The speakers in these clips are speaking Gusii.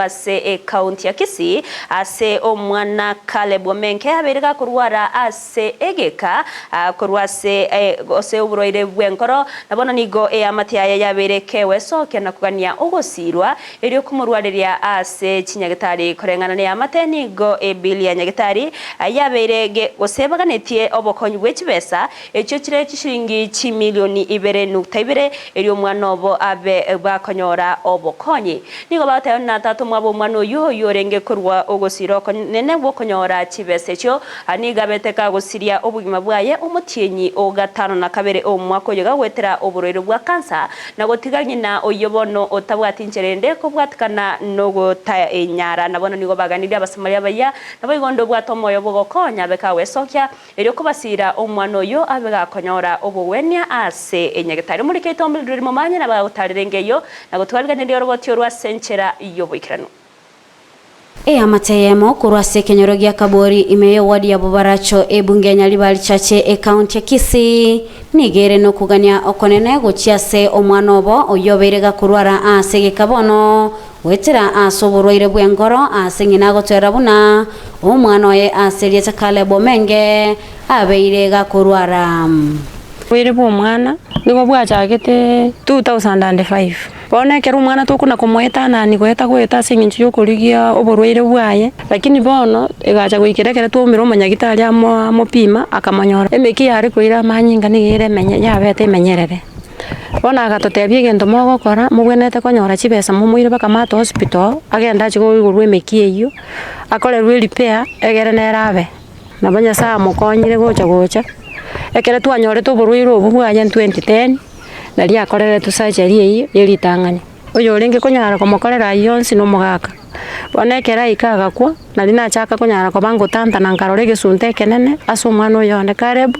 Ase ekaunti ya Kisii ase omwana Caleb Omenke abeire gakorwara ase egeka korwa ase gose oborwaire bw'enkoro na bono nigo eamate yaye yabeire ekewesokia na kogania ogosiirwa erio komorwareria ase chinyagetari koreng'ana neamate nigo ebill ya nyagetari yabeire gose baganetie obokonyi bwe chibesa Echio chire chishilingi chimilioni ibere nukta ibere, erio omwana obo abe bakonyora obokonyi. Nigo bagoteba buna tata omwabo omwana oyio, oyio orenge korua ogosira okonene gw'okonyora chibesa echio, nigo abete kagosiria obogima bwaye omotienyi o gatano na kabere omwaka oyo gagoetera oborwaire bwa kansa, na gotiga ng'ina oyio bono otabwati nchera ende kobwatikana nogotaenyara. Na bono nigo baganirie Abasamaria abayia, naboigo onde obwate omoyo bw'ogokonya abe kagwesokia, Erio kobasiira omwana oyio abe gakonyora obogwenia ase enyagetari. Omorike oito riri momanye nabo agotaarera enga eyio, na gotwariganeria oroboti orwo ase enchera y'oboikeranu. Eamate eyemo korwa ase ekenyoro gia Kabori ime y'eward ya Bobaracho ebunge ya Nyaribari Chache ecounty ya Kisii nigo ere nokogania okonene gochia ase omwana obo oyio obeire gakorwara ase egeka bono Goetera ase oborwaire bw'enkoro ase ng'ina agotwera buna omwana oye ase erieta Caleb Omenge abeire gakorwara. Oborwaire bw'omwana nigo bwachagete 2005. Bono ekero omwana tokona komoetanani goeta goeta ase eng'encho y'okorigia oborwaire bwaye, lakini bono egacha goikera ekero twaumire omonyagitari amo amopima akamonyora emeki yare koira amanyinga nigo ere emenye yabete emenyerere. Bono agatotebia egento mogokora, mobwenerete konyora chibesa momoire mpaka Mater Hospital, agende achie koigorwa emekia eyio, akorerwe erepair, egere nere abe. Nabo Nyasaye amokonyire gocha gocha, ekero twanyorete oborwaire obwo bwaye in 2010, naria akoreretwe surgery eyio ya ritang'ani. Oyorenge konyara komokorera ayio onsi na omogaka. Bono ekero aika agakwa, nari nachaka konyara koba ngotantana nkarora egesunte ekenene ase omwana oyo one Caleb,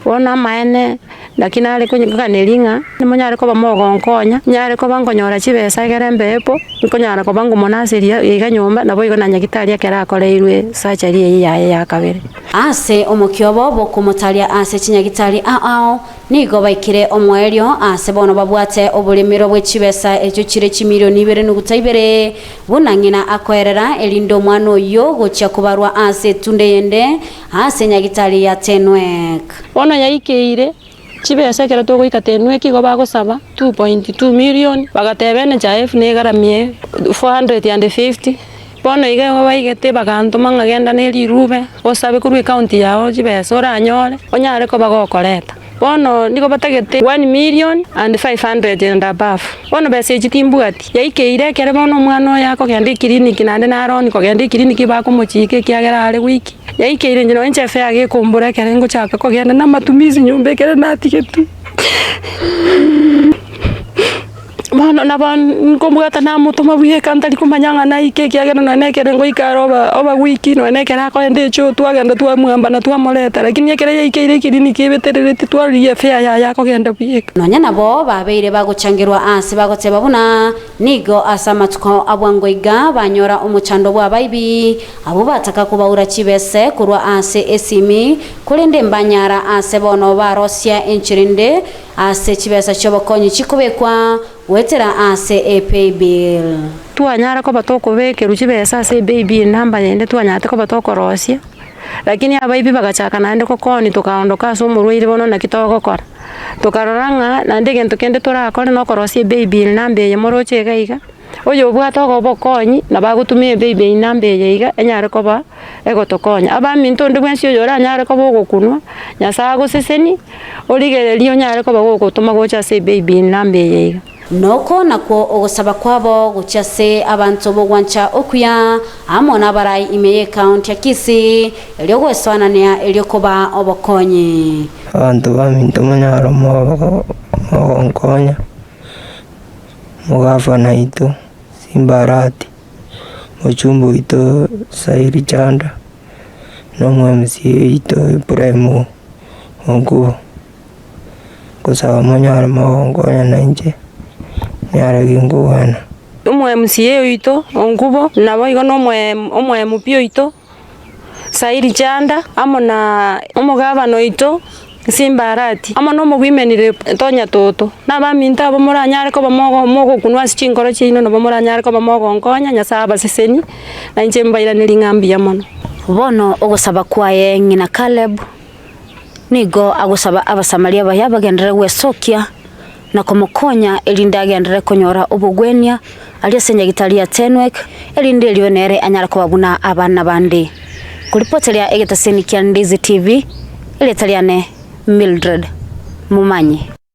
bono amaene naki nare koganeria ng'a nimonyare koba mogonkonya, nyare koba nkonyora chibesa egere mbepo, nkonyara koba nkomonaseria iga nyomba, naboigo na nyagitari ekero akoreirwe surgery eyio yaye ya kabere. Ase omokia obo bw'okomotaria ase chinyagitari ao ao, Nigo baikire omoerio aase bono babwate oboremerwa bwe chibesa echio chire chimilioni ibere nuguta ibere, buna ng'ina akoerera, erinde omwana oyio gochia kobarwa ase etunda eyende ase nyagitari ya Tenwek. Bono yaikeire chibesa ekero togoika Tenwek igo bagosaba 2.2 million, bagateba NHIF negaramie 450, bono iga igo baigete bagantoma ng'a genda ne rirube osabe korwa ecounty yao chibesa oranyore onyare koba gokoreta. Bono nigo batagete 1 million and 500 and above. Bono besa echi timbwati, yaikeire ekere bono omwana oyo akogenda eclinic naende naro oni kogenda eclinic bakomochika ekiagera are weak, yaikeire inche nonye inche efare gekombora ekere ngochaka kogenda na amatumizi nyomba ekere natigetwe. Bono nabo nkobwata namotoma bweka ntari komanya ng'a naike ekiagera nonye na ekere ngoika are oba oba weak nonye na ekere akoenda echoo twagenda twamwamba na twamoreta lakini ekere yaikeire ekiriniki ebeterereti twarigia efare yaye akogenda bweka. Nonya nabo babeire bagochangerwa aase bagoteba buna nigo ase amatuko a bwango iga banyora omochando bw'abaibi, abwo bataka kobaura chibese korwa ase esimi, korende mbanyara aase bono barosia enchera ende Ase chibesa chi'obokonyi chikobekwa goetera ase epaybill. Twanyara koba tokobekerwa chibesa ase epaybill namba yende twanyarete koba tokorosia, lakini abaibi bagachaka naende gokoni tokaondoka ase omorwaire bono naki togokora. Tokarora ng'a naende egento kende torakore nokorosia epaybill namba eye moroche iga iga, oyobwate obokonyi nabo agotumia epaybill namba eye iga enyare koba. egotokonya. Abaminto onde bwensi oyoranyare koba ogokunwa, Nyasae agosesenie, origererie onyare koba gogotoma gocha ase ebibe namba eye iga. Noko nakwo ogosaba kwabo gochia ase abanto b'ogwancha okuya, amo nabarai ime y'ecounty ya Kisii, erio gwesoanania erio kobaa obokonyi. Abanto baminto monyare mogonkonya, mogavana oito Simba Arati. Mochumba oito Sairi Chanda, na omo-MCA oito Ibrahim Onkubo, ngosaba monyare mogonkonya nainche, nyare ginkogwana. Omo-MCA oito Onkubo, naboigo na omo-MP oito Sairi Chanda, amo na omogabana oito. Simbarati, amo nomobwimenire Tonya Toto, na abaminto abwo moranyare koba mogo mogokunwa ase chinkoro chiaino nabo moranyare koba mogonkonya, Nyasae abasesenie, na inche mbairanerie ng'a mbuya mono. Bono ogosaba kwaye ng'ina Caleb nigo agosaba Abasamaria baye bagenderere gwesokia na komokonya erinde agenderere konyora obogwenia aria ase nyagitari ya Tenwek, erinde erio nere anyare koba buna abana bande. Koripoteria egetaseni kia Ndizi TV, erieta riane Mildred Momanyi.